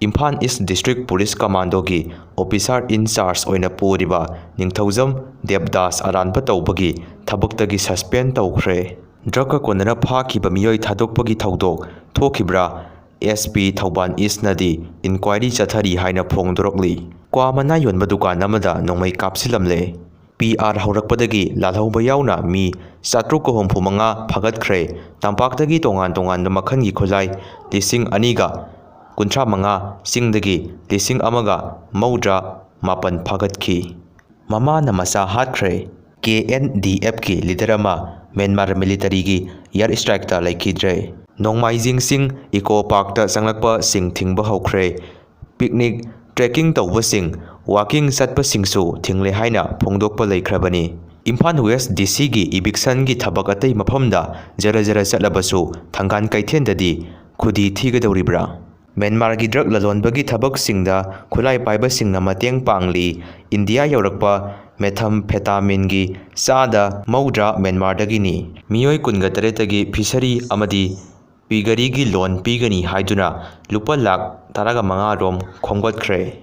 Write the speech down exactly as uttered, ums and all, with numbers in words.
ꯏꯝꯐꯥꯜ ꯏꯁ district police ꯀꯃꯥꯟꯗꯣꯒꯤ officer ꯏꯟ charge ꯑꯣꯏꯅ ꯄꯨꯔꯤꯕ ꯅꯤꯡꯊꯧꯖꯝ ꯗꯦꯕꯗꯥꯁ ꯑꯔꯥꯟꯕ ꯇꯧꯕꯒꯤ ꯊꯕꯛꯇꯒꯤ ꯁꯁꯄꯦꯟ ꯇꯧꯈ꯭ꯔꯦ꯫ ꯗ꯭ꯔꯒꯀ ꯀꯣꯟꯅꯅ ꯐꯥꯈꯤꯕ ꯃꯤꯑꯣꯏ ꯊꯥꯗꯣꯛꯄꯒꯤ ꯊꯧꯗꯣꯛ ꯊꯣꯛꯈꯤꯕ꯭ꯔꯥ? ꯑꯦꯁ ꯄꯤ ꯊꯧꯕꯥꯜ ꯏꯁꯅꯗꯤ ꯏꯟꯀ꯭ꯋꯥꯏꯔꯤ ꯆꯠꯊꯔꯤ ꯍꯥꯏꯅ ꯐꯣꯡꯗꯣꯔꯛꯂꯤ꯫ ꯀ꯭ꯋꯥ ꯃꯅꯥ ꯌꯣꯟꯕ ꯗꯨꯀꯥꯟ ꯑꯃꯗ ꯅꯣꯡꯃꯩ ꯀꯥꯞꯁꯤꯜꯂꯝꯂꯦ꯫ ꯄꯤ ꯑꯥꯔ ꯍꯧꯔꯛꯄꯗꯒꯤ ꯂꯥꯜꯍꯧꯕ ꯌꯥꯎꯅ ꯃꯤ ꯆꯥꯇ꯭ꯔꯨꯛꯀ ꯍꯨꯝꯐꯨ ꯃꯉꯥ ꯐꯥꯒꯠꯈ꯭ꯔꯦ꯫ ꯇꯝꯄꯥꯛꯇꯒꯤ ꯇꯣꯉꯥꯟ ꯇꯣꯉꯥꯟꯕ ꯃꯈꯜꯒꯤ ꯈꯨꯠꯂꯥꯏ ꯂꯤꯁꯤꯡ ꯑꯅꯤꯒ ꯀꯨꯟꯊ꯭ꯔꯥ ꯃꯉꯥ, ꯆꯤꯡꯗꯒꯤ ꯂꯤꯁꯤꯡ ꯑꯃꯒ ꯃꯧꯗ꯭ꯔꯥ ꯃꯥꯄꯟ ꯐꯥꯒꯠꯈꯤ꯫ ꯃꯃꯥꯅ ꯃꯆꯥ ꯍꯥꯠꯈ꯭ꯔꯦ꯫ ꯀꯦ ꯑꯦꯟ ꯗꯤ ꯑꯦꯐꯀꯤ ꯂꯤꯗꯔ ꯑꯃ ꯃ꯭ꯌꯥꯟꯃꯥꯔ ꯃꯤꯂꯤꯇꯔꯤꯒꯤ ꯏꯌꯥꯔ ꯏꯁꯇ꯭ꯔꯥꯏꯛꯇ ꯂꯩꯈꯤꯗ꯭ꯔꯦ꯫ ꯅꯣꯡꯃꯥꯏꯖꯤꯡꯁꯤꯡ ꯏꯀꯣ ꯄꯥꯔꯛꯇ ꯆꯪꯂꯛꯄꯁꯤꯡ ꯊꯤꯡꯕ ꯍꯧꯈ꯭ꯔꯦ꯫ ꯄꯤꯛꯅꯤꯛ, ꯇ꯭ꯔꯦꯀꯤꯡ ꯇꯧꯕꯁꯤꯡ, ꯋꯥꯀꯤꯡ ꯆꯠꯄꯁꯤꯡꯁꯨ ꯊꯤꯡꯂꯦ ꯍꯥꯏꯅ ꯐꯣꯡꯗꯣꯛꯄ ꯂꯩꯈ꯭ꯔꯕꯅꯤ꯫ ꯏꯝꯐꯥꯜ ꯋꯦꯁ ꯗꯤ ꯁꯤꯒꯤ ꯏꯚꯤꯛꯁꯟꯒꯤ ꯊꯕꯛ ꯑꯇꯩ ꯃꯐꯝꯗ ꯖꯔ ꯖꯔ ꯆꯠꯂꯕꯁꯨ ꯊꯪꯒꯥꯜ ꯀꯩꯊꯦꯜꯗꯗꯤ ꯈꯨꯗꯤ ꯊꯤꯒꯗꯧꯔꯤꯕ꯭ꯔꯥ? ꯃ꯭ꯌꯥꯟꯃꯥꯔꯒꯤ ꯗ꯭ꯔꯒ ꯂꯂꯣꯟꯕꯒꯤ ꯊꯕꯛꯁꯤꯡꯗ ꯈꯨꯠꯂꯥꯏ ꯄꯥꯏꯕꯁꯤꯡꯅ ꯃꯇꯦꯡ ꯄꯥꯡꯂꯤ꯫ ꯏꯟꯗꯤꯌꯥ ꯌꯧꯔꯛꯄ ꯃꯦꯊꯝꯐꯦꯇꯥꯃꯤꯟꯒꯤ ꯆꯥꯗ ꯃꯧꯗ꯭ꯔꯥ ꯃ꯭ꯌꯥꯟꯃꯥꯔꯗꯒꯤꯅꯤ꯫ ꯃꯤꯑꯣꯏ ꯀꯨꯟꯒ ꯇꯔꯦꯠꯇꯒꯤ ꯐꯤꯁꯔꯤ ꯑꯃꯗꯤ ꯄꯤꯒꯔꯤꯒꯤ ꯂꯣꯟ ꯄꯤꯒꯅꯤ ꯍꯥꯏꯗꯨꯅ ꯂꯨꯄꯥ ꯂꯥꯈ ꯇꯔꯥꯒ ꯃꯉꯥ ꯔꯣꯝ ꯈꯣꯝꯒꯠꯈ꯭ꯔꯦ꯫